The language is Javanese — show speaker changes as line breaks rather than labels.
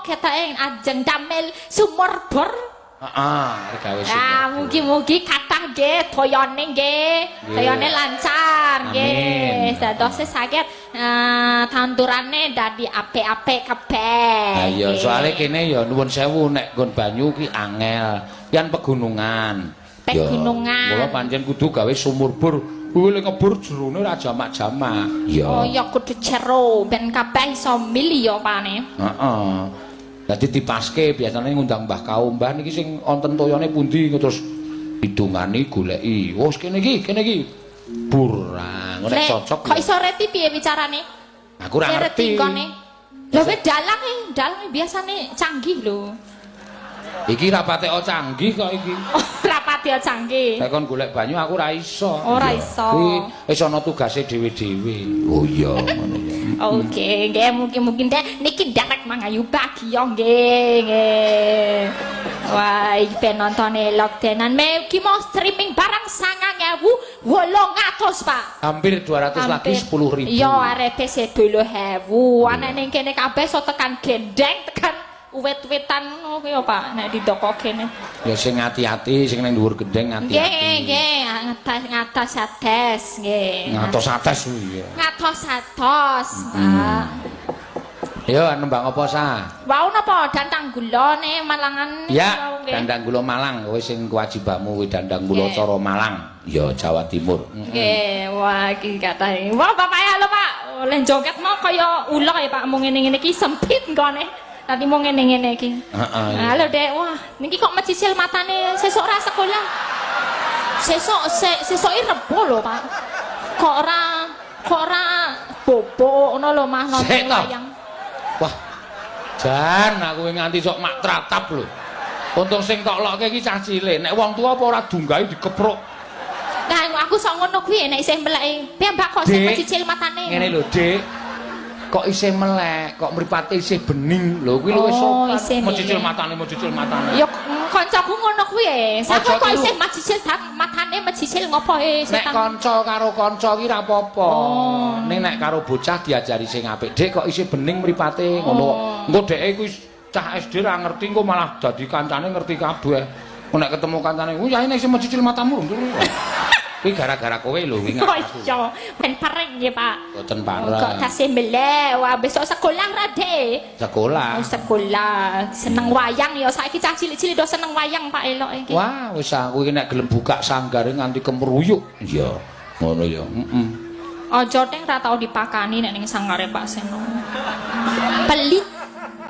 ketoke ajeng damel sumur bor.
Heeh, gawe sumur.
Ah, mugi-mugi kathah nggih toyone nggih. Toyone lancar nggih.
Amin.
Dadose saged tanturane dadi apik-apik kabeh.
Ha iya, soalé kene ya nuwun sewu nek nggon banyu ki angel, yen pegunungan.
Pegunungan.
Mula pancen kudu gawe sumur bor. Kuwi lek ngebor jerone ora jamak-jamak. Iya.
Oh ya kudu jero ben kabeh iso milih ya pane.
Heeh. Dadi dipaske biasane ngundang Mbah Kaum, Mbah niki sing wonten toyone pundi terus hidungani goleki. Wis kene iki, kene iki. Bur. Ah, ngono nek cocok.
Kok iso reti piye wicarane?
Aku ora ngerti.
Lha kowe dalang e, dalang biasane canggih lho.
Iki ra patek canggih kok iki.
Oh, ra pati canggih.
Nek kon golek banyu aku ora iso.
Ora iso.
Kuwi wis ana tugase dhewe-dhewe. Oh iya, ngono ya.
Oke, nggih mugi-mugi ndek niki nderek mangayu bagya nggih, nggih. Wah, iki ben nonton elok tenan. Iki mau streaming barang 9800, Pak.
Hampir 200 lagi 10.000.
Iya, arepe 10.000. Ana ning kene kabeh so tekan gendeng, tekan uwit-witan ngono kuwi ya, Pak, nek didokok kene.
Ya sing ati-ati, sing ning dhuwur gendeng ati-ati.
Nggih, nggih, ngatas ngatos ates nggih.
Ngatos-ates kuwi ya.
Ngatos-atos, Pak.
Yo nembang apa sa?
Wau napa dandang gulane Malangan?
Ya, dandang gula Malang kowe sing kewajibanmu kuwi dandang gula cara Malang. Ya Jawa Timur.
Nggih, wah iki katahe. Wah, Bapak halo Pak. Oleh joget mau kaya ula ya Pak, mung ngene-ngene iki sempit nggone. Tadi mau ngene-ngene iki.
Heeh.
Halo Dek, wah niki kok mecicil matane sesuk ora sekolah. Sesuk sesuke Rebo lho, Pak. Kok ora bobo ngono lho Mas nonton wayang.
Wah. Jan aku nganti sok mak tratap lho. Untung sing tok lokke iki cah cilik. Nek wong tuwa apa ora dunggahi dikepruk.
Nah, aku sok ngono kuwi nek isih meleke. Piye Mbak kok sing mecicil matane?
Ngene lho, Dik. Kok isih melek, kok mripate isih bening. Lho kuwi luwih
Oh,
sopan. Mecicil matane, mecicil matane.
Ya kancaku ngono kuwi. Sapa kok isih mecicil matane mecicil ngopo e
Nek kanca karo kanca ki ra apa-apa.
Oh.
Ning nek karo bocah diajari sing apik. Dik kok isih bening mripate ngono.
Oh.
Engko dheke kuwi cah SD ra ngerti engko malah dadi kancane ngerti kabeh. Nek ketemu kancane, "Oh, yae nek isih mecicil matamu." Kuwi gara-gara kowe lho wingi.
Oh iya, ben pareng nggih, Pak.
Mboten pareng.
Kok tasih melek. Wah, besok sekolah ra, Dek?
Sekolah.
Oh, sekolah. Seneng wayang ya saiki cah cilik-cilik do seneng wayang Pak elok iki.
Wah, wis aku iki nek gelem buka sanggare nganti kemruyuk. Iya. Ngono ya. Heeh.
Aja teng ra tau dipakani nek ning sanggare Pak Seno. Pelit.